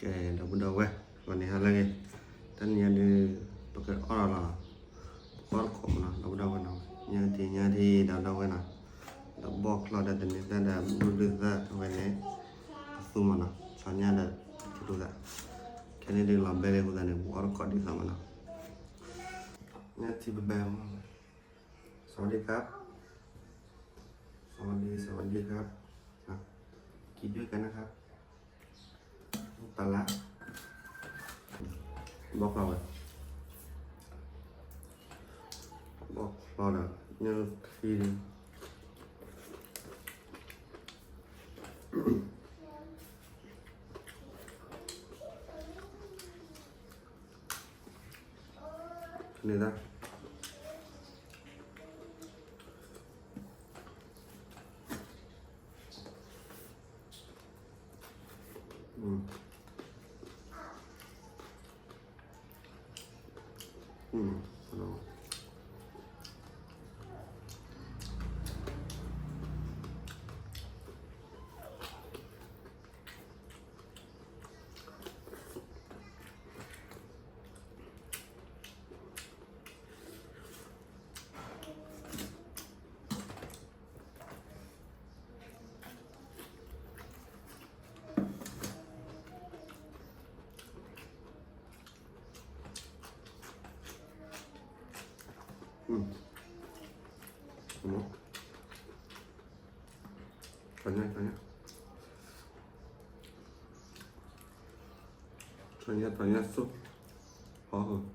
ကဲ ဒီပုၢ်ဒီဝဲၢ် ဂီၤန့ၣ်ဟါလၢအဂ့ၤ, တနံၤအံၤဒုး ပကအိးထီၣ်လီၤ ပအိးတခိးမနီၤ ဒီပုၢ်ဒီဝဲၢ်နီၤ, ညါတထံၣ်ညါတထံၣ် ဒီပုၢ်ဒီဝဲၢ်နီၤ, ဒီးဘီၣ်ချီဒီးသန့ၤသၣ်ဒီးဘျုးဒုးသၣ်ဝဲန့ၣ် အသူမနီၤ ဆီညါဒီးထံၣ်လိာ်သး, ခဲန့ၣ်ဒုးလီၤဘဲလၢအဃိသတးန့ၣ် ပအိးတခိးဒ်သိးမနီၤ, ညါထံၣ်ဘဲဘဲမနီၤ, สวัสดีครับ สวัสดี สวัสดีครับ กินด้วยกันนะครับ ပလၢ ဘီၣ်ချီဝဲ ဘီၣ်ချီဒီး ညၣ်ခံ န့ၣ်ဒၣ် ထီၣ်ညါ ထီၣ်ညါ ထီၣ်ညါ ထီၣ်ညါစိ ဟီၣ်ဟၢ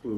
ပှၤ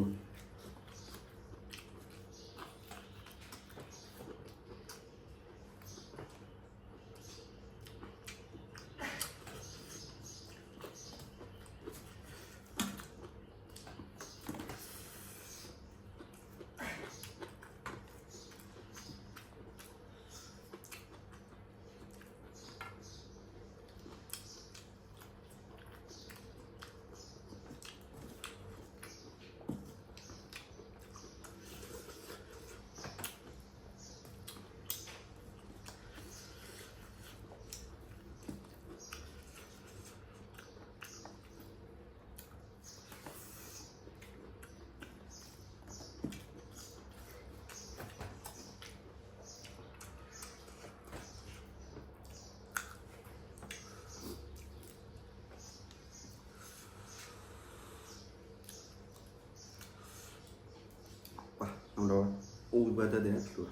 နဒီး အိၣ်ဝံၤဘၣ်တၢ်ဒဲးနချုး,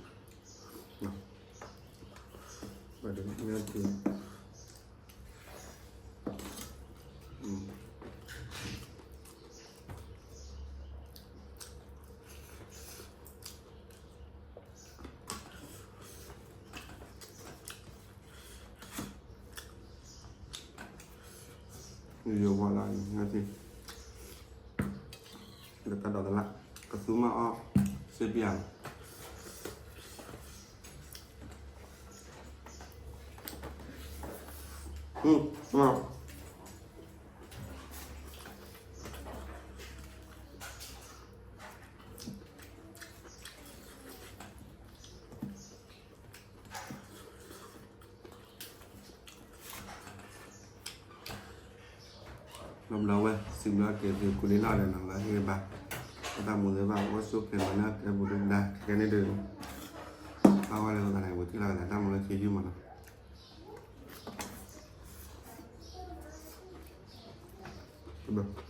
ဘၣ်ဒဲးနချုး, ယဝၤလၢ လၢတၢ်ဒိးတလၢ် ကသူမၤအီၣ် စ့ပျၢ်, လီၤဘျီဝဲ စံးဘျီက့ၤသုကိးလံလီၤဒီးနီၤ လၢဟ့ၣ်ဂံၢ်ဘါ ပတၢ်မူသ့ၣ်တဖၣ် အိၣ်ဆူၣ်ချ့မၤနၢ်ကဲပူၤဒုၣ်ဒါ ခဲကနံၣ်ဒုး ဘၣ်ဝဲလၢပသးန့ၣ် ပထံၣ်လိာ်က့ၤသးတၢ်မူလၢခံယုၢ်မးနီၤ. တဘျီ